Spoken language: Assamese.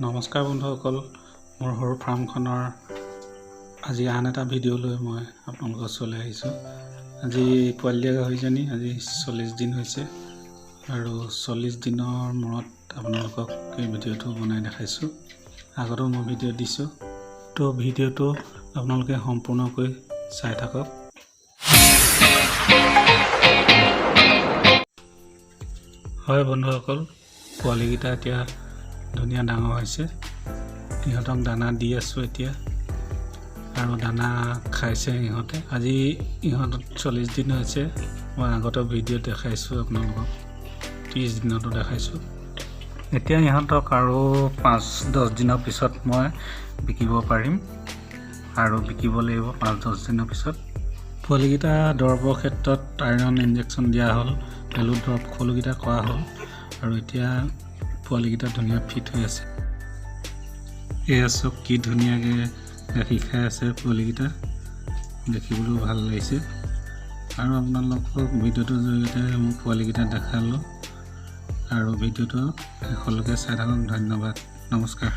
নমস্কাৰ বন্ধুসকল, মোৰ সৰু ফাৰ্মখনৰ আজি আন এটা ভিডিঅ' লৈ মই আপোনালোকৰ ওচৰলৈ আহিছোঁ। আজি পোৱালি দিয়া গাহৰিজনী আজি 40 দিন হৈছে আৰু 40 দিনৰ মূৰত আপোনালোকক এই ভিডিঅ'টো বনাই দেখাইছোঁ। আগতেও মই ভিডিঅ' দিছোঁ, তো ভিডিঅ'টো আপোনালোকে সম্পূৰ্ণকৈ চাই থাকক। হয় বন্ধুসকল, পোৱালিকেইটা এতিয়া ধুনীয়া ডাঙৰ হৈছে। ইহঁতক দানা দি আছোঁ এতিয়া আৰু দানা খাইছে ইহঁতে। আজি ইহঁতক 40 দিন হৈছে। মই আগতে ভিডিঅ' দেখাইছোঁ আপোনালোকক, 30 দিনতো দেখাইছোঁ। এতিয়া ইহঁতক আৰু 5-10 দিনৰ পিছত মই বিকিব পাৰিম আৰু বিকিব লাগিব 5-10 দিনৰ পিছত। পোৱালিকেইটা দৰৱৰ ক্ষেত্ৰত আইৰণ ইনজেকশ্যন দিয়া হ'ল, পেলু দৰৱ সকলোকেইটা কৰা হ'ল আৰু এতিয়া পোৱালিকেইটা ধুনীয়া ফিট হৈ আছে। এয়া চাওক কি ধুনীয়াকৈ গাখীৰ খাই আছে পোৱালিকেইটা, দেখিবলৈও ভাল লাগিছে। আৰু আপোনালোকক ভিডিঅ'টোৰ জৰিয়তে মোৰ পোৱালিকেইটা দেখালোঁ আৰু ভিডিঅ'টো শেষলৈকে চাই থাকক। ধন্যবাদ, নমস্কাৰ।